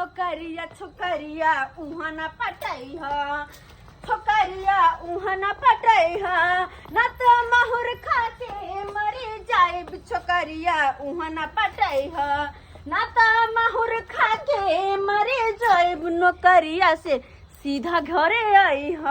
नौकरिया छोकरिया उहाँ ना पटई ह छोकरिया उहाँ ना पटई ह ना तो माहुर खा के मरी जाए छोकरिया उहाँ ना पटई ह ना तो माहुर खा के मरे जाए नौकरिया से सीधा घरे आई ह।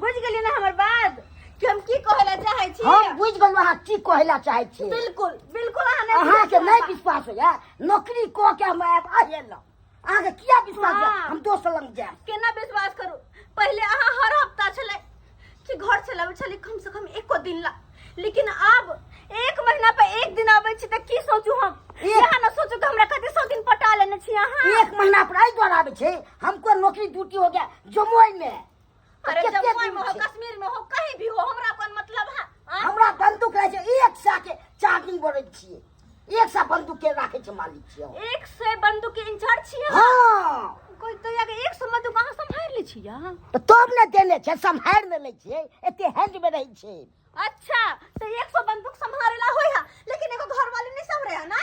बुझ गेली ना हमर बात कि हम की कहै ला चाहै छी? हम बुझि गेलहुँ अहाँ की कहै ला चाहै छी। बिल्कुल बिल्कुल, अहाँ नहि अहाँके बुझै छी नहि हमर बात। विश्वास होइया? नौकरी कऽ के हम आयब अहे लग, अहाँके किया विश्वास होइया? हाँ। हम दोसर लग जायब। केना विश्वास करू? पहिले अहाँ हर हफ्ता छलै कि घर चलाबै छलै कम से कम एको दिन ला, लेकिन आब एक महीना पे एक दिन आबै छी तऽ की सोचू हम? यहाँ न सोचू कि हमरा कते सौ दिन पटा लेने छी अहाँ। एक महीना पर एहि दुआरे आबै छै, हमको नौकरी ड्यूटी हो गया जमुई में। अरे कते जमुई दूर में हो, छै? कश्मीर में हो, कहीं भी हो, हमरा कोन मतलब है? आँय? हमरा बंदूक रहै छै 100 के चार्जिंग बढ़ै छियै, 100 बंदूक के राखै छै मालिक छियै हम। 100 बंदूक के इंचार्ज छियै अहाँ? हाँ। कोई तो याके 100 बंदूक अहाँ सम्हारि लै छियै अहाँ? तऽ तब ने देने छै, सम्हारि ने लै छियै, एते हैंड में रहै छै। अच्छा तो 100 बंदूक सम्हारे ला होय है, लेकिन एगो घर वाली नहीं सम्हरे है ना?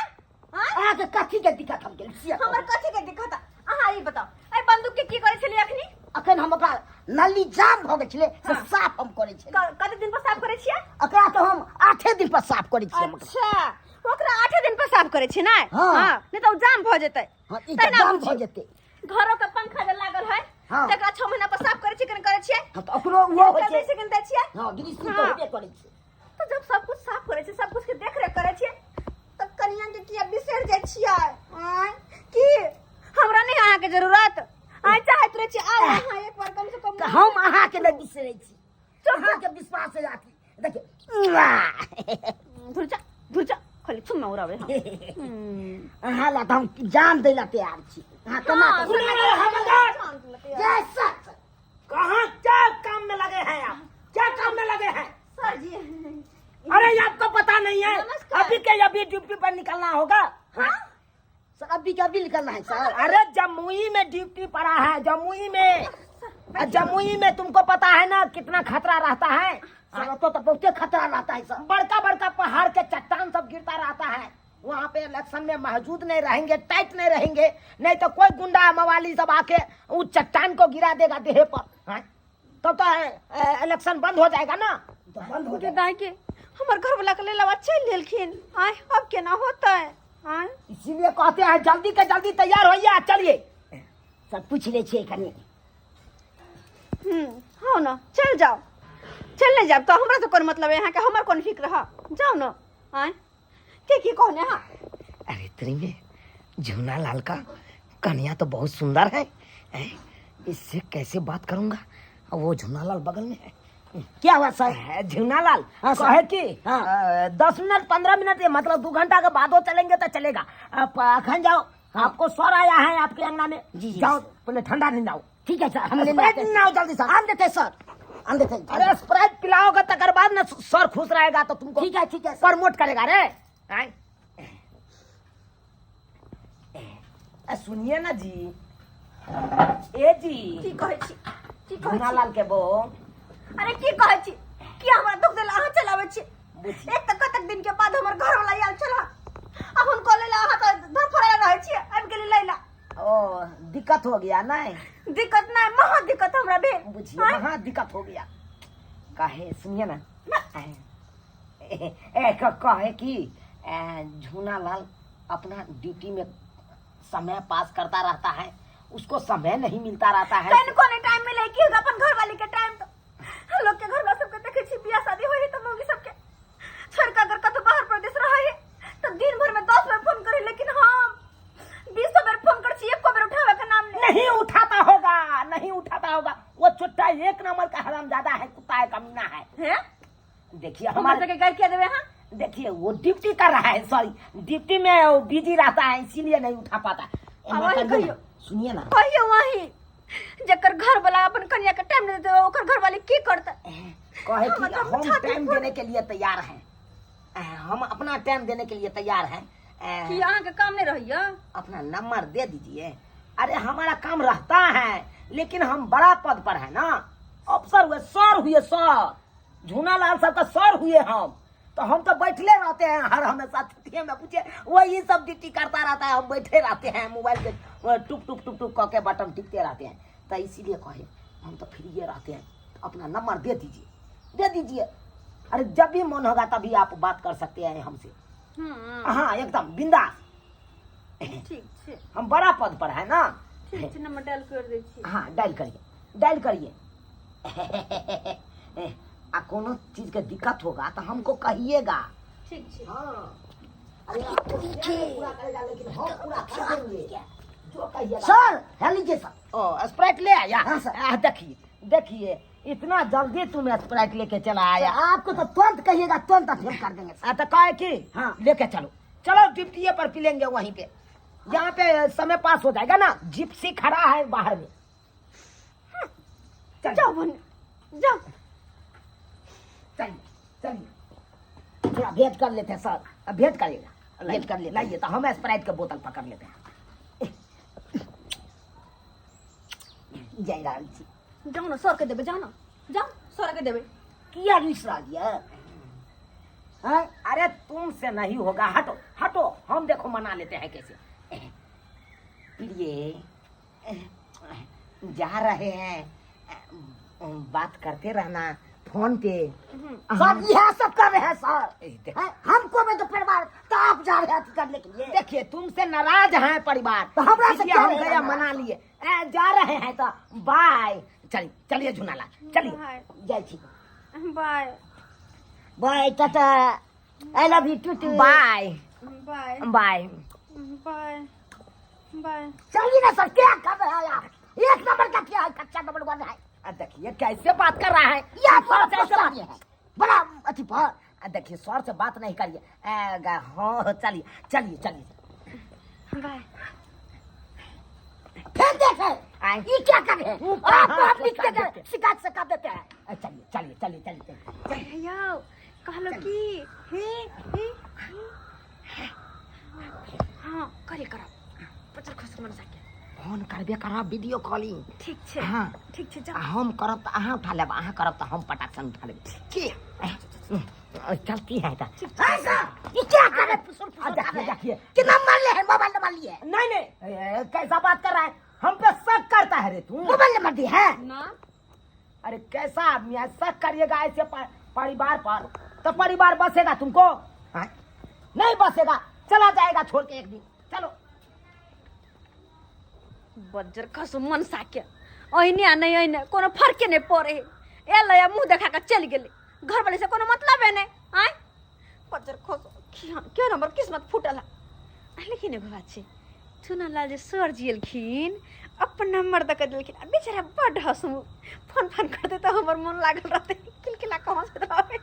हाँ? अहाँके कथी के दिक्कत हम गेल छियै? हमर कथी के दिक्कत है? अहाँ ई बताउ, ए बंदूक के की करै छलियै अखनी? अखन हम ओकरा नली जाम भऽ गेल छलै से हाँ। साफ हम करै छलियै। कते दिन पर साफ करै छियै? एकरा तऽ हम 8 दिन पर साफ करै छियै हम ओकरा। अच्छा, ओकरा 8 दिन पर साफ करै छियै नै? हाँ। हाँ, नहीं तऽ ओ जाम भऽ जेतै। हाँ, ई तऽ तहिना जाम भऽ बुझियौ। जेतै। घरो के पंखा जे लागल है, हाँ। तकरा 6 महीना पर साफ करै छियै कि नहि करै छियै? हाँ, तऽ ओकरो ओहो होइ छै। करै छियै कि नहि दै छियै? हाँ, ग्रीसिंग तऽ हाँ। होबे करै छै। तऽ जब सब कुछ साफ करै छियै, सब कुछ के देख रेख करै छियै, तऽ कनिया के किया बिसरि जाइ छियै? आँय, की हमरा नहि अहाँके जरूरत? आँय, चाहैत रहै छी आउ अहाँ एक बार कम से कम। तऽ हम अहाँके नहि बिसरै छी, अहाँके विश्वास है अथी देखियौ। धुर जा, धुर जा, खाली चुम्मा उड़ाबै हम। अहाँ ला तऽ हम जान दै ला तैयार छी। अहाँ केना हाँ, करू? सुनू, हवलदार। जय सर। कहाँ क्या काम में लगे हैं आप? क्या काम में लगे हैं? सर जी। अरे ये आपको पता नहीं है? नमस्कार। अभी के अभी ड्यूटी पर निकलना होगा। हाँ? सर, अभी के अभी निकलना है सर। अरे जमुई में ड्यूटी पड़ा है, जमुई में। और जमुई में तुमको पता है ना कितना खतरा रहता है? सर, तो बहुते खतरा रहता है सर। बड़का बड़का पहाड़ के चट्टान सब गिरता रहता है वहाँ पे। इलेक्शन में मौजूद नहीं रहेंगे, टाइट नहीं रहेंगे, नहीं तो कोई गुंडा मवाली सब आके उस चट्टान को गिरा देगा देह पर, हैं? तब तो इलेक्शन बंद हो जाएगा ना। तो बंद हो के जाएगा। दाई के हमर घर वाला के लेल चलि गेलखिन। आय, अब केना होतै? आय, इसीलिए कहते हैं जल्दी के जल्दी तैयार होइए, चलिए। सर, पूछि लै छियै कनि। हाँ ना, चल जाओ, चल नहीं जाब तो हमरा से कोन मतलब है यहाँ के? हमर कोन फिक्र है? जाओ ना। आय, के की कहने? हाँ। अरे तेरी में झूना लाल का कन्या तो बहुत सुंदर है, हैं? इससे कैसे बात करूंगा? और वो झूना लाल बगल में है। क्या हुआ सर? झूना लाल। हाँ, सर। कहे कि हाँ। 10 मिनट 15 मिनट ये मतलब 2 घंटा के बाद वो चलेंगे तो चलेगा। आप अखन जाओ। हाँ। आपको सर आया है आपके अंगना में। जी, जी, जाओ सर। पहले ठंडा नहीं जाओ। ठीक है सर, हम लेने स्प्राइट आते हैं। लेने आओ जल्दी सर। आन देते हैं सर, आन देते हैं। अरे स्प्राइट पिलाओगे तकर बाद ना सर खुश रहेगा तो तुमको ठीक है, ठीक है सर। प्रमोट करेगा रे। आय। सुनिए ना जी, ए जी। की कहै छी? की कहै झूना छी? लाल के बो। अरे की कहै छी? की हमरा दुख देला अहाँ चलाबै छी? बुझी। एक तऽ कतेक दिन के बाद हमर घर वाला आयल छल, आ हुनको लैला अहाँ तऽ धरफड़ायल रहै छियै, आबि गेली लैला। ओ दिक्कत हो गया नहीं? दिक्कत नहीं, महा दिक्कत हमरा भेल। बुझिए। आँय? महा दिक्कत हो गया काहे? सुनिए ना, ए, ए, कहे कि झूना लाल अपना ड्यूटी में समय पास करता रहता है, उसको समय नहीं मिलता रहता है। तनिको नहीं टाइम मिले कि अपन घर वाली के टाइम? तो हम लोग के घर वाला सबके देखे छी, बियाह शादी होई है तो मौगी सबके छोड़ के अगर कतौ बाहर प्रदेश रहे है तो दिन भर में 10 बेर फोन करे, लेकिन हम 20 बेर फोन कर छी, एको बेर उठावे के नाम नहीं। नहीं उठाता होगा, नहीं उठाता होगा। वो चुट्टा एक नंबर का हरामजादा है, कुत्ता है, कमीना है। हैं? देखिए हमारे हमारे सबके गाय किया देवे? हाँ। देखिए, वो ड्यूटी कर रहा है, सॉरी, ड्यूटी में वो बिजी रहता है, इसीलिए नहीं उठा पाता। हाँ, वही करिए ना, कहियो। सुनिए ना। कहियो, वही जकर घर वाला अपन कन्या के टाइम नहीं देते, ओकर घर वाले की करते? कहे कि मतलब हम छाती टाइम फोड़- देने के लिए तैयार हैं, हम अपना टाइम देने के लिए तैयार हैं। कि अहाँ के काम नहीं रहिया? अपना नंबर दे दीजिए। अरे हमारा काम रहता है, लेकिन हम बड़ा पद पर है ना, अफसर हुए, सर हुए, सर झूना लाल साहब का सर हुए हम। तो हम तो बैठले रहते हैं हर हमेशा छुट्टियों में, पूछे वही सब ड्यूटी करता रहता है, हम बैठे रहते हैं मोबाइल के टुक टुक टुक टुक करके बटन टिपते रहते हैं। तो इसीलिए कहे हम तो फ्री रहते हैं, अपना नंबर दे दीजिए, दे दीजिए। अरे जब भी मन होगा तभी आप बात कर सकते हैं हमसे। हाँ एकदम बिंदास। ठीक छै। हम बड़ा पद पर है ना। ठीक छै, नंबर डायल कर दै छी। हाँ डायल करिए, डायल करिए। आ कोनो चीज के दिक्कत होगा तो हमको कहिएगा। ठीक छै। हाँ अरे आपको क्या नहीं पूरा करेगा, लेकिन हम पूरा कर देंगे जो कहिएगा। सर है लीजिए सर। ओ स्प्राइट ले आया? हाँ, सर। देखिए देखिए इतना जल्दी तुम स्प्राइट लेके चला आया। आपको तो तुरंत कहिएगा तुरंत अफेम कर देंगे सर। तो कहे कि हाँ। लेके चलो, चलो ड्यूटी पर पी लेंगे वहीं पे, यहाँ पे समय पास हो जाएगा ना। जिप्सी खड़ा है बाहर में। चलिए। जाओ बन जाओ। चलिए चलिए थोड़ा भेंट कर लेते हैं सर। अब भेंट करिएगा, भेंट कर लेते हैं। लाइए तो हम स्प्राइट के बोतल पकड़ लेते हैं। जय राम जी। जाओ ना सर के देबै, जाओ ना, जाओ सर के देबै। किया रुस रहल ये हैं? अरे तुमसे नहीं होगा, हटो हटो, हम देखो मना लेते हैं कैसे। प्रिय जा रहे हैं, बात करते रहना फोन पे। सर यह सब कर रहे हैं सर। ए, देख- हैं? हमको में तो परिवार तो आप जा रहे हैं अथी करने के लिए। देखिए तुमसे नाराज हैं परिवार, तो हमरा से इसलिए क्या हम रहेगा गया नाराज? मना लिए। जा रहे हैं तो बाय। चलिए चलिए झुनालाल चलिए। बाय। जय छी। Bye. Bye tata, I love you too too. Bye bye. Bye bye bye. चलिए ना सर, क्या कर रहे हैं आप? एक नंबर का क्या है, कच्चा नंबर वन है। देखिए कैसे बात कर रहा है यह सर से ऐसे बात है बड़ा अथी पर। देखिए सर से बात नहीं करिए। हाँ चलिए चलिए चलिए। बाय। फिर देखे आए। ये क्या कर रहे हैं तू आपको? कहाँ हम लिख से के शिकायत से कर देते हैं। चलिए चलिए चलिए चलिए चलिए। यौ कहलो की हे हे हे। हाँ करे करब पचर खुश मन सके। फोन करबे करब, वीडियो कॉलिंग। ठीक छै। हाँ। ठीक छै। आ जाओ। हम करब तऽ अहाँ उठा लेब, अहाँ करब तऽ हम पटाक सन उठा लेब। की चलती है तऽ। हाँ सर, ये क्या कर रहे हैं? फुसुर फुसुर कर देखिए रहे हैं। देखिए कि नंबर ले है, मोबाइल नंबर लिए। नहीं नहीं, कैसा बात कर रहा है, हम पे शक करता है रे तू। मोबाइल नंबर दिए है ना। अरे कैसा आदमी है, शक करिएगा ऐसे परिवार पर तो परिवार बसेगा तुमको? हाँ? नहीं बसेगा, चला जाएगा छोड़ के एक दिन। चलो। बज्जर खसु मन साके अहिने आ नहि अहिने कोनो फर्के नहि पड़े है। एलै आ मुँह देखा कऽ चलि गेलै, घरवाली से कोनो मतलबे नहि। आँय बज्जर खसु केहन हमर किस्मत फूटल है। लेकिन एगो बात छै, चुनालाल जे सर जी एलखिन अपन नंबर दऽ कऽ देलखिन आ बेचारा बड्ड हंसमुख, फोन फोन करतै तऽ हमर मन लागल रहतै, खिलखिला कऽ हँसैत रहबै।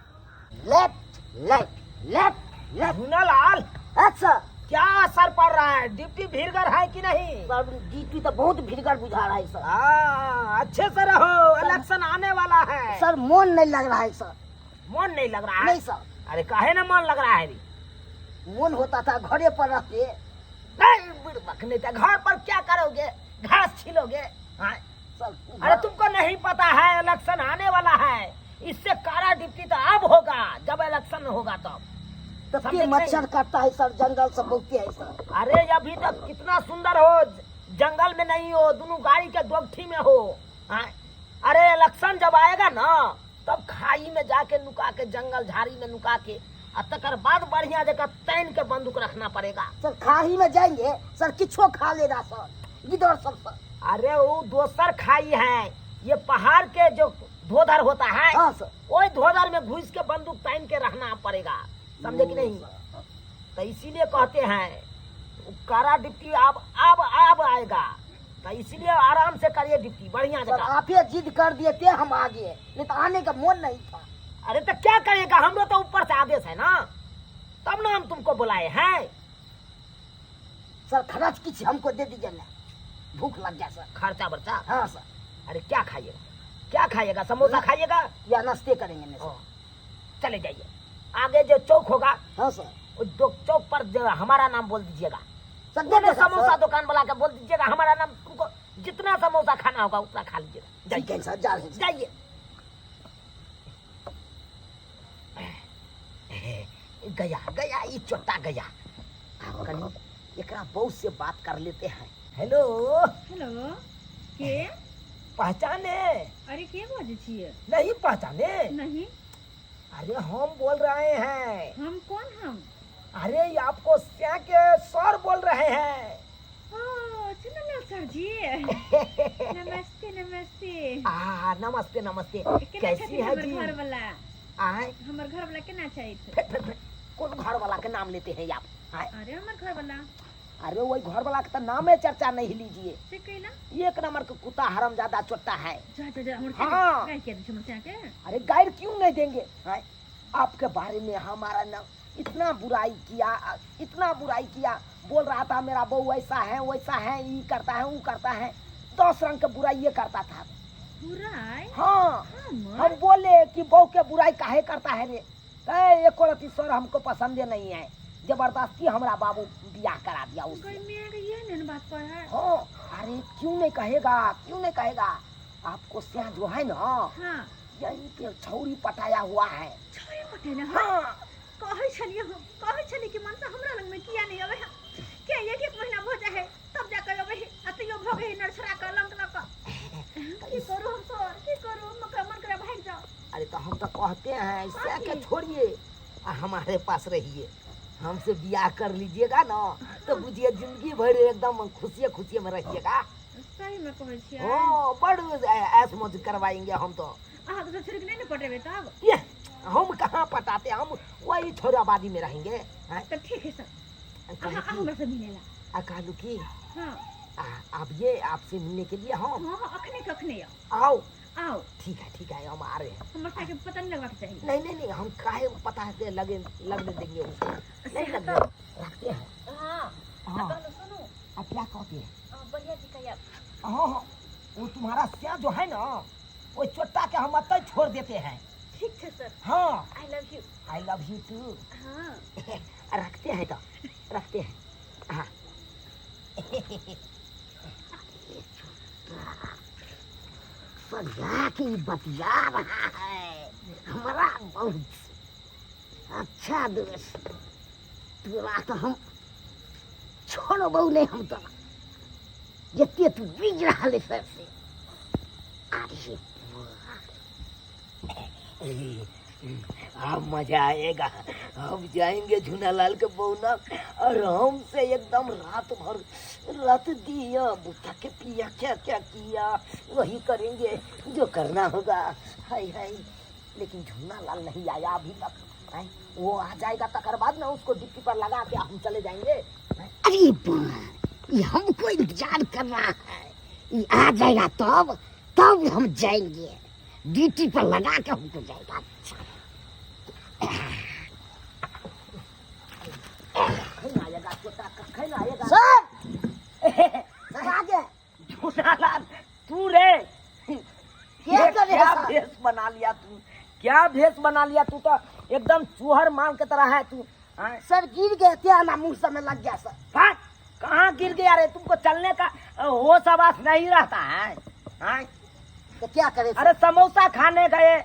Left left left left. Jhunalal. अच्छा। क्या असर पड़ रहा है, ड्यूटी भीड़गर है कि नहीं? सर ड्यूटी तो बहुत भीड़गर बुझा रहा है सर। हाँ अच्छे से रहो, इलेक्शन आने वाला है। सर मन नहीं लग रहा है सर। मन नहीं लग रहा है? नहीं सर। अरे काहे ना मन लग रहा है रे? मन होता था घरे पर रहते। नहीं बुड़बक, नहीं तो घर पर क्या करोगे, घास छीलोगे? हाँ? सर अरे तुमको नहीं पता है इलेक्शन आने वाला है, इससे कारा ड्यूटी तो अब होगा जब इलेक्शन होगा तब। तो समझे फिर नहीं? मच्छर काटता है सर, जंगल सब बहुते है सर। अरे अभी तक कितना सुंदर हो, जंगल में नहीं हो, दोनों गाड़ी के दोगठी में हो। हाँ? अरे इलेक्शन जब आएगा ना तब खाई में जाके नुका के, जंगल झाड़ी में नुका के, आ तकर बाद बढ़िया जगह तैन के बंदूक रखना पड़ेगा। सर खाही में जाएंगे सर, किछो खा लेगा सर, गिदड़ सब सर। अरे वो दोसर खाई है, ये पहाड़ के जो धोधर होता है। हाँ सर। वही धोधर में घुस के बंदूक तान के रहना पड़ेगा, समझे कि नहीं? तो इसीलिए कहते हैं कारा डिप्टी अब अब अब आएगा, तो इसीलिए आराम से करिए डिप्टी बढ़िया सर जगह। आप ही जिद कर दिए थे हम आ गए, नहीं तो आने का मन नहीं था। अरे तो क्या करेगा, हम लोग तो ऊपर से आदेश है ना, तब ना हम तुमको बुलाए हैं। सर खर्च किछ हमको दे दीजिए ना, भूख लग जाए सर। खर्चा बर्चा? हाँ सर। अरे क्या खाइएगा, क्या खाइएगा, समोसा खाइएगा या नाश्ते करेंगे ना सर। हाँ। चले जाइए आगे जो चौक होगा। हाँ सर। उस चौक पर जो हमारा नाम बोल दीजिएगा। सर दे कोनो देगा समोसा सर। दुकान वाला के बोल दीजिएगा हमारा नाम, तुमको जितना समोसा खाना होगा उतना खा लीजिएगा। ठीक है सर, जा रहे हैं। जाइए। गया गया ई चोटा गया। आब कनी एकरा बहू से बात कर लेते हैं। हेलो। हेलो, के? पहचाने? अरे के बजै छियै? नहीं पहचाने? नहीं। अरे हम बोल रहे हैं। हम कौन? हम? अरे ये आपको स्या के सर बोल रहे हैं। ओ चुनलाल सर जी, नमस्ते नमस्ते। आ नमस्ते नमस्ते। केना कैसी छथिन है हमर जी? घर वाला? आए? हमर घर वाला केना छथि? फिर फिर फिर कौन घर वाला के नाम लेते हैं आप? आए? अरे हमर घर वाला। अरे वही घर वाला के तो नाम है चर्चा नहीं लीजिए। से कैला? एक नंबर के कुत्ता हरामजादा चोट्टा है। जा जा जा, हमर हाँ। गाय के हमर के? अरे गायर क्यों नहीं देंगे? आए? आपके बारे में हमारा नाम इतना बुराई किया, इतना बुराई किया, बोल रहा था मेरा बहू ऐसा है वैसा है, ये करता है वो करता है, 10 रंग के बुराई ये करता था। बुराई? हाँ। हमर? हम बोले कि बहू के बुराई काहे करता है रे? एक रति सर हमको पसंद नहीं है, जबरदस्ती हमरा बाबू बियाह करा दिया उससे। गई मैं के ये न बात पर है। हाँ, अरे क्यों नहीं कहेगा, क्यों नहीं कहेगा। आपको स्या जो है ना, हाँ, यहीं पे छौरी पटाया हुआ है। छौरी पटेला? हाँ। कहै छलियै हम, कहै छलियै कि मनसा हमरा लग में किया नहीं अबै है, के एक एक महीना भऽ जाइ है तब जाकर अबै है, आ तैयो भऽ गेल नरछड़ा के लंक लऽ कऽ। की करू हम सर, की करू? हम मन करे भागि जाओ। अरे तो हम तो कहते हैं स्या के छोड़िए आ हमारे पास रहिए, हमसे बियाह कर लीजिएगा ना तो बुझिए जिंदगी भर एकदम खुशिये खुशिये में रहिएगा। सही में कहै छियै? हाँ, बड़ ऐश मौज करवाएंगे हम तो। अहाँ तो छोड़ि के नहीं ने पटेबै तब? ये हम कहाँ पटाते, हम वही छोराबादी में रहेंगे। हाँ? तो ठीक है सर, कहे अहाँ कि- हमरा से मिलेला। आ कहलू की हाँ। आप ये आपसे मिलने के लिए हम? हाँ हाँ, अखने के अखने आओ। आओ। आओ। ठीक है ठीक है, हम आ रहे हैं। हमर साके पता नहीं लगवा के चाहिए। नहीं नहीं नहीं, हम काहे पता है लगे लगने देंगे उसको। नहीं से लगने तो- रखते हैं। हाँ। हाँ। आ कहलू सुनू। आप क्या कहते हैं? बढ़िया जी कहिया। हाँ हाँ, वो तुम्हारा स्या जो है ना, वो चोट्टा के हम अतः छोड़ देते हैं। ठीक है सर। हाँ। I love you. I love you too. हाँ। रखते हैं तो रखते हैं। हाँ। सरिया के ई बतिया रहा है हमारा बहुत अच्छा दोस्त, तोरा तो हम छोड़बौ नहीं, हम तोरा जते तू बीज रहल है सर से। अरे अब मजा आएगा, हम जाएंगे झूनालाल के बौना और हमसे एकदम रात भर रात दिया बुता के पिया क्या क्या किया वही करेंगे जो करना होगा। हाय हाय, लेकिन झूनालाल नहीं आया अभी तक। हाय, वो आ जाएगा तकर बाद ना उसको डिक्की पर लगा के हम चले जाएंगे। अरे बाप, ये हमको इंतजार कर रहा है, ये आ जाएगा तब तब हम जाएंगे, ड्यूटी पर लगा के हमको जाएगा। अच्छा। कखन आएगा छोटा, कखन आएगा? सर, सर आ गए। झूनालाल तू रे क्या कर रहे क्या हैं सर? भेष बना लिया तू, क्या भेष बना लिया तू, तो एकदम चूहर माल के तरह है तू। हाँ? सर गिर गए थे ना, मुंह समय लग गया सर। हाँ? कहाँ गिर गया रे? तुमको चलने का होश आवास नहीं रहता है। हाँ? तो क्या करे सर? अरे समोसा खाने गए,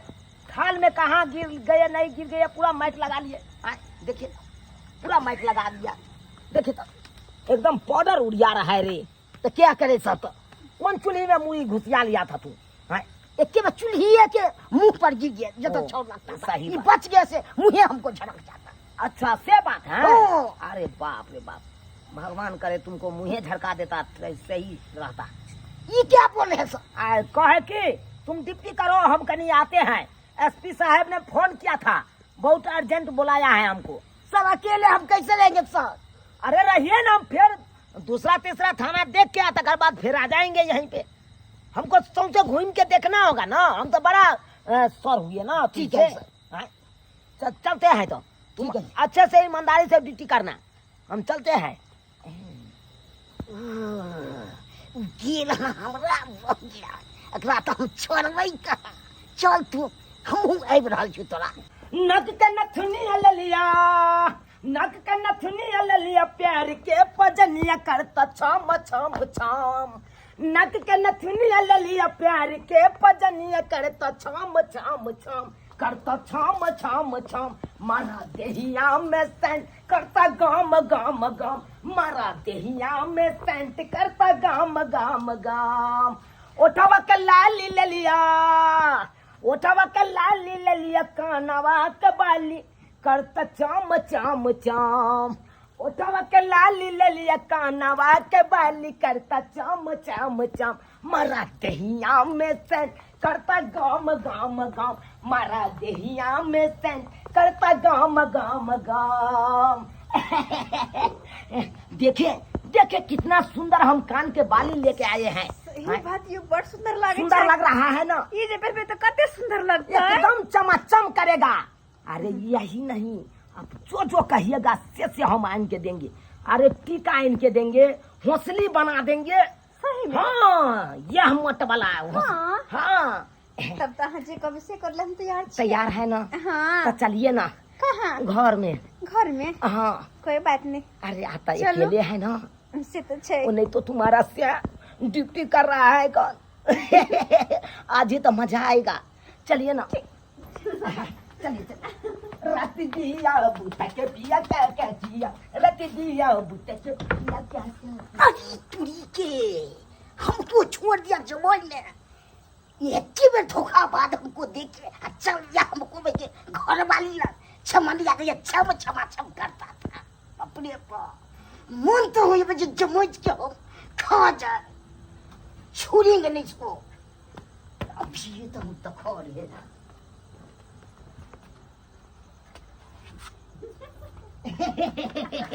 थाल में कहाँ गिर गए नहीं गिर गए, पूरा माइक लगा लिए। हाँ? देखिए पूरा माइक लगा लिया, देखिए तो एकदम पाउडर उड़िया रहा है रे। तो क्या करे सर? तो कौन चूल्ही में मुड़ी घुसिया लिया था तू? हाँ? एक बार चूल्ही के मुंह पर गिर गया, जब ओ, तक छोड़ लगता था। सही ये बात। बच गया से मुँहे हमको झड़क जाता। अच्छा से बात है। हाँ। अरे बाप रे बाप, भगवान करे तुमको मुँहे झड़का देता सही रहता। ये क्या बोले हैं सर? कहे कि तुम डिप्टी करो, हम कहीं आते हैं। एसपी साहब ने फोन किया था, बहुत अर्जेंट बुलाया है हमको। सर अकेले हम कैसे रहेंगे सर? अरे रहिए ना, हम फिर दूसरा तीसरा थाना देख के आता कर बाद फिर आ जाएंगे यहीं पे। हमको सौंसे घूम के देखना होगा ना, हम तो बड़ा सर हुए ना। ठीक है तुमसे। हाँ? चलते हैं तो तुम ठीक है। अच्छे से ईमानदारी से ड्यूटी करना, हम चलते हैं। गेल हमरा भऽ गेल, एकरा तऽ हम छोड़बै कहाँ। चल तू, हमहूँ आबि रहल छी तोरा। नक के नथुनी ललिया, नक के नथुनी ललिया, प्यार के पजनिया करता छम छम छम। नक के नथुनी ललिया, प्यार के पजनिया करता छम छम छम। करता छाम छाम छाम, मारा देहिया में सेंट करता गाम गाम गाम, मारा देहिया में सेंट करता गाम गाम गाम। ओठवा के लाली ललिया, ओठवा के लाली ललिया, कानवा के बाली करता चाम चाम चाम। ओठवा के लाली ललिया, कानवा के बाली करता चाम चाम चाम, मारा दहिया में सेंट करता गाम गाम गाम, मारा दहिया में सेंट करता गाम गाम गाम। देखे देखे कितना सुंदर हम कान के बाली लेके आए हैं। सही बात, ये बड़ सुंदर लागे सुंदर छै। लग रहा है ना? ई जे पे तो कते सुंदर लगता है, एकदम चमाचम करेगा। अरे यही नहीं, आप जो जो कहिएगा से से हम आन के देंगे। अरे टीका आन के देंगे, हौसली बना देंगे। सही में? हाँ, यह मोट वाला है, हौसली। हाँ। हाँ। तब तो अहाँ जे कब से कर हम तैयार छी। तैयार है ना? हाँ। तो चलिए ना। कहाँ? घर में। घर में? हाँ। कोई बात नहीं। अरे आता चलो। अकेले है ना? से तो छै। वो नहीं तो तुम्हारा से ड्यूटी कर रहा है कौन। आज ही तो मजा आएगा, चलिए ना। चलिए चलिए। रत दिया बूटा के पिया क्या क्या जिया, रत दिया बूटा के पिया क्या क्या। अरे तुरी के हमको छोड़ दिया जमोई ने, एक ही बार धोखा बाद हमको देख के अच्छा लिया हमको बेटे घर वाली ना छमन लिया गया, छम छमा छम करता था अपने पर मन तो हुई बजे जमोई के हम खा जाए, छोड़ेंगे नहीं इसको। अभी ये तो हम तो खा रहे हैं।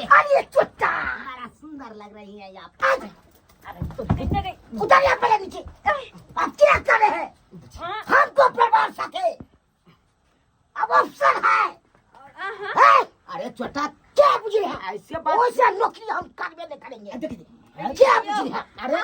अरे चुट्टा बड़ा सुंदर लग रही है आप। अरे तो उधर यहाँ पहले नीचे आप क्या कर रहे हैं? हमको प्रभाव सके अब अफसर है, है? अरे छोटा क्या बुझे है ऐसे बात वैसे नौकरी हम करबे नहीं करेंगे। देखिए क्या बुझे है? अरे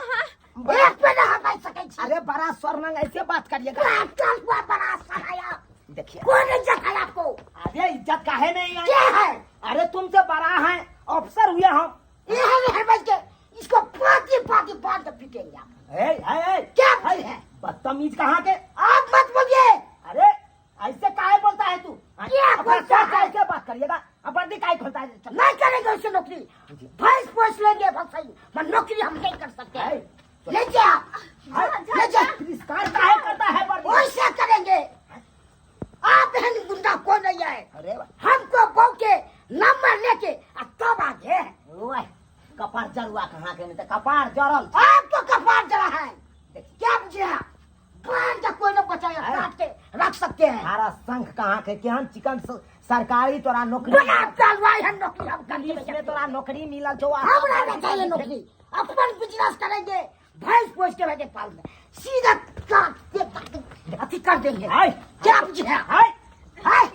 एक पे ना हम सके छी। अरे बड़ा स्वर्णंग ऐसे बात करिएगा। हुआ बड़ा सहाया देखिए कौन इज्जत है आपको? अरे इज्जत काहे नहीं है? क्या है? अरे तुमसे बड़ा है, अफसर हुए हम। ये है बच के इसको पाती पाती बांध के पीटेंगे आप। ए, ए, ए, क्या बुझे है? बदतमीज कहाँ के? आप मत बोलिए। अरे ऐसे काहे बोलता है तू? क्या अपना बोलता सर से है? ऐसे बात करिएगा, अब वर्दी काहे खोलता है? चल। नहीं करेंगे उससे नौकरी, भैंस पोस लेंगे बस सही, पर नौकरी हम नहीं कर सकते। ए, ले जाए आप, ले जाए। तिरस्कार काहे करता है वर्दी? वैसे करेंगे। आप बहन गुंडा कौन नहीं है? अरे हमको बहू के नंबर लेके तब आगे। ओए कपार जरुआ कहाँ के? नहीं तो कपार जरल। आपको कपार जरा है क्या बुझे? बांध के कोई ना बचाया, काट के रख सकते हैं। हमारा संघ कहाँ के? केहन चिकन सरकारी तोरा नौकरी बना चलवाई है नौकरी हम करके पुलिस में तोरा नौकरी मिलल छौ। हमरा नहीं चाहिए नौकरी, अपन बिजनेस करेंगे। भैंस पोस के बैठे पाल में सीधा काट के अथी कर देंगे। क्या बुझे है?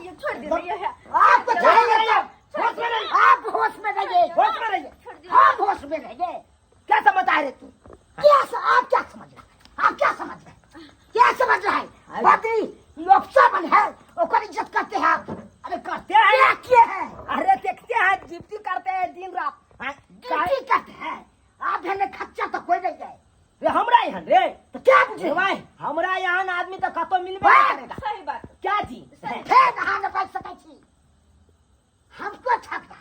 ये छोड़ दे ये है। आपको चाहिए तो आप होश में रहिए, होश में रहिए, आप होश में रहिए। क्या समझता है रे तू? क्या आप क्या समझ रहे हैं? आप क्या समझ रहे हैं? क्या समझ रहे हैं? बदरी अफसर बन है, ओकर इज्जत करते हैं आप। अरे करते हैं। क्या किए हैं? अरे देखते हैं, ड्यूटी करते हैं दिन रात। ड्यूटी करते हैं आप, है खच्चर तो कोई नहीं है। रे हमरा यहाँ रे तो क्या बुझे भाई? हमरा यहाँ आदमी तो कतो मिलबे नहीं करेगा। सही बात। क्या जी? फेर अहाँ नहीं बच सकै छी। हमको छक्का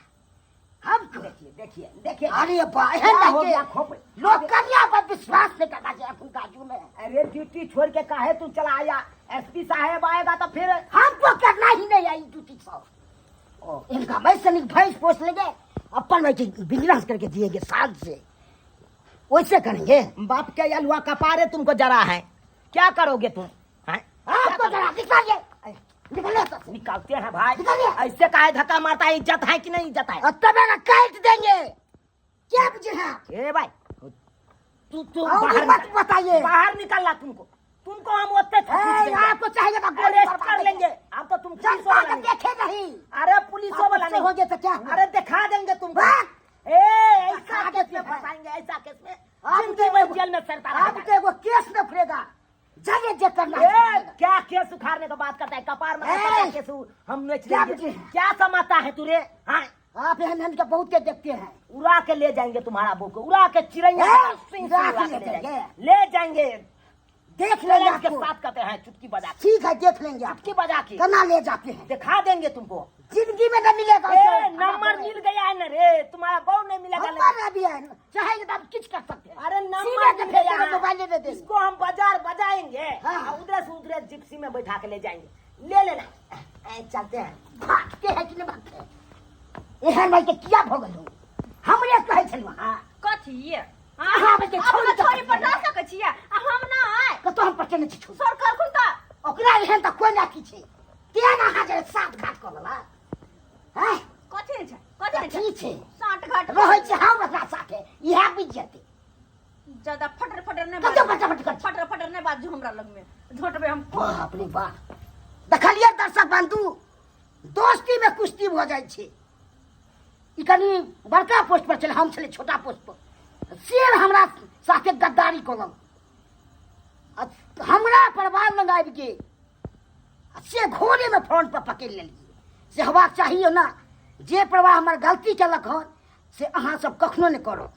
हमको देखिए देखिए देखिए। अरे बा क्या हो गया खोप? लोग कन्या पर विश्वास नहीं करना चाहिए अपन काजू में। अरे ड्यूटी छोड़ के काहे तू चला आया? एसपी साहेब आएगा तो फिर हमको करना ही नहीं आई ड्यूटी सब। इनका मैं से भैंस पोस लेंगे अपन वैसे बिजनेस करके दिएंगे साल से, वैसे करेंगे। बाप के अलुआ कपारे तुमको जरा है, क्या करोगे तुम? आपको जरा निकालिए, निकालिए तो। निकालते हैं भाई। निकालिए। ऐसे काहे धक्का मारता है? इज्जत है कि नहीं इज्जत है? और तब ना काट देंगे। क्या बुझे हैं आप? ए भाई तू तू और बाहर मत बताइए। बाहर निकलना तुमको, तुमको हम ओते आपको चाहिए तो गोली अरेस्ट मार कर देंगे। लेंगे। आप तो तुम जनता पुलिस वाला को नहीं। देखे नहीं। अरे पुलिस वाला आपसे नहीं हो गया तो क्या हुआ? अरे दिखा देंगे तुमको। वाह! ए ऐसा दिखा केस में देते हैं। फंसाएंगे, ऐसा केस में आप जिंदगी में जेल में सरता रहेगा। आपको एगो केस न खुलेगा, जाइए जे करना है। ए, क्या केस उखाड़ने का बात करता है? कपार में ए! क्या केस हम नोच क्या लेंगे। बुझे? क्या समाता है तू रे? हाँ आप एहन के बहुत देखते हैं। उड़ा के ले जाएंगे तुम्हारा बुक, उड़ा के चिड़ैया ए, सिंह से उड़ा के उड़ा ले के ले जाएंगे। जाएंगे। ले जाएंगे। देख लेंगे चैलेंज के आपको। साथ कहते हैं चुटकी बजा के। ठीक है, देख लेंगे आप। चुटकी बजा के कना ले जाते हैं, दिखा देंगे तुमको। जिंदगी में न मिलेगा। ए, नंबर मिल गया है ना रे, तुम्हारा बहू नहीं मिलेगा। नंबर अभी है, चाहेंगे तो आप किच कर सकते हैं। अरे सीधे नंबर के मिल भेज गया देंगे, है। मोबाइल दे देंगे। इसको हम बाजार बजाएंगे। हाँ। और उधर से उधर जिप्सी में बैठा के ले जाएंगे, ले लेना। ए, चलते हैं। भागते हैं कि नहीं भागते हैं? एहन भाई के किया भऽ गेलौ? हमरे कहै छलहुँ अहाँ। कथी? अहाँ बेटे अपना छोड़ी छोरी पटा सकै छियै आ हम नहि? कतौ हम पटेने छी छोरी? सर करखुन तऽ ओकरा एहन तऽ कोइ नहि अथी छै, तेहन अहाँ जे सात घाट कऽ लेलक हैं। कथी नहि छै, कथी नहि छै? कथी छै? साँठ घाट रहै छै हम ओकरा साथे, इएह बुझि जेतै। ज्यादा फटर फटर नहि कतौ बाजू। फटर फटर करै छी? फटर फटर नहि बाजू हमरा लगमे, झोटबै हम। बाप रे बाप, देखलियै दर्शक बंधु, दोस्ती में कुश्ती भऽ जाइ छै। ई कनि बड़का पोस्ट पर छलै, हम छलै छोटा पोस्ट पर, से हमरा साथे गद्दारी कऽ आ हमरा परिवार लग आबि गेल आ से घोड़ेमे फ्रंट पर पकड़ि लेलियै। से होबाक चाहिए ने। जे प्रवाह हमर गलती केलक हन से अहाँ सब कखनो नहि करब।